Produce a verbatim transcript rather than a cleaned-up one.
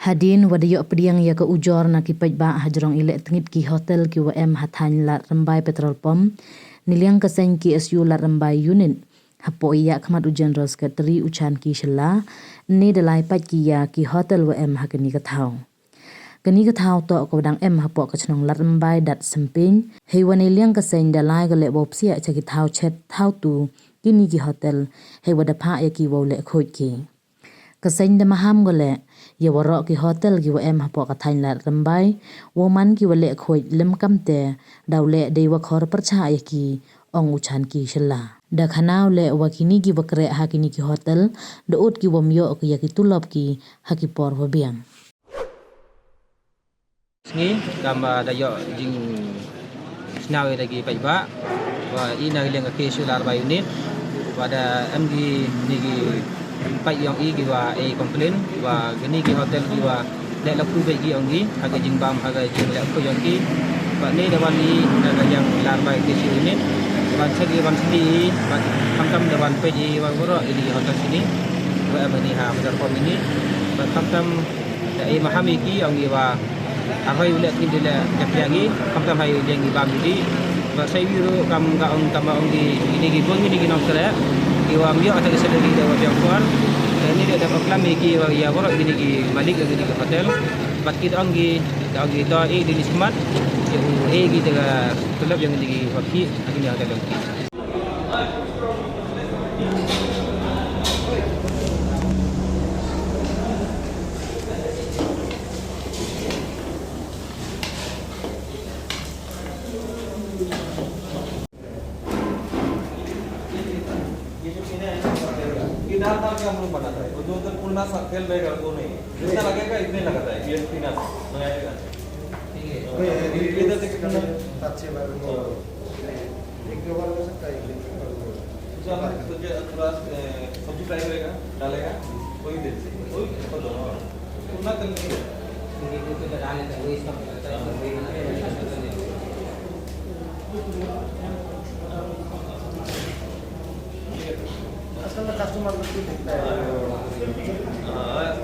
Hadien wa da yoh pdiang ya ka ujor na ki paidbah hajrong i leh tngit ki hotel ki wa em ha thaiñ Lad Rymbai Petrol Pump, neiliang ka seng K S U Lad Rymbai Unit, hapoh i yakhmat u General Secretary u Chanki Shylla, ne da lai pait ki ya ki hotel wa em ha kani ka thaw. Kani ka thaw toh ka wa dang em hapoh ka chnong Lad Rymbai dat Semping, heiwa neiliang ka seng da lai ko leh wow psiah cha ki thaw chet thaw tu kini ki hotel, heiwa da phah ya ki wow leh khooid ki. Ka seng da maham ko leh ya waroh ki hotel ki wa em hapoh ka thaiñ Lad Rymbai wow man ki wa leh khooid lem kamte daw leh dei wa khor pyrchah ya ki, ong u Chanki Shylla. Da khana u leh wa kini ki wa kreh ha kini ki hotel da ud ki wym yoh ki ya ki tulop ki ha ki por wa biang. Sngi, kam, ah, da yoh jingsñiaw ya da ki paidbah wa i na ka liang ka K S U Lad Rymbai Unit, wa da em ki ni ki paid yong i ki wa e complain wa kini ki hotel ki wa leh laku bait ki yong ki ha ka jingbam, ha ka jingleh khooid yong ki. Wa ni da wan i na ka liang Lad Rymbai K S U Unit, wan check i, wan sli i, wa khamtam da wan peit i wa waroh ini ki hotel sini wa em ini ha Petrol Pump ini. Wa khamtam da e maham i ki yong i wa arhoi u leh tngit, u leh japiang i, khamtam ha i liang i bam i di. Wa sa i wi ruh kam ka ong, kam ong di, ini ki bun ini ki nongkreh ki wa ym yoh ta ki salary da wa biang por. Te ini da da klam i ki wa ya waroh ini ki malik ini ki hotel. Bad ki da ong ki, da ong ki to e di ni smat, ya u e ki da ka tulop yong ini ki wa ki, ini hotel yong ki. ये जो सीन है, ये दाल दाल के हम लोग बनाते हैं। वो जो उधर फूलना सा तेल रहेगा, वो नहीं। जितना लगेगा, इतने लगाता है। ये सीन है, मंगाएगा। ठीक है। ये इधर से कितना? अच्छे बार में। एक दो बार हो सकता है, एक दिन में। अच्छा, तो जो थोड़ा, ए, सब्जी फ्राई रहेगा, डालेगा, वही दे दीजिए। वही, और दोनों। पूरा कर लीजिए। आजकल तो कस्टमर को दिखता है। हाँ,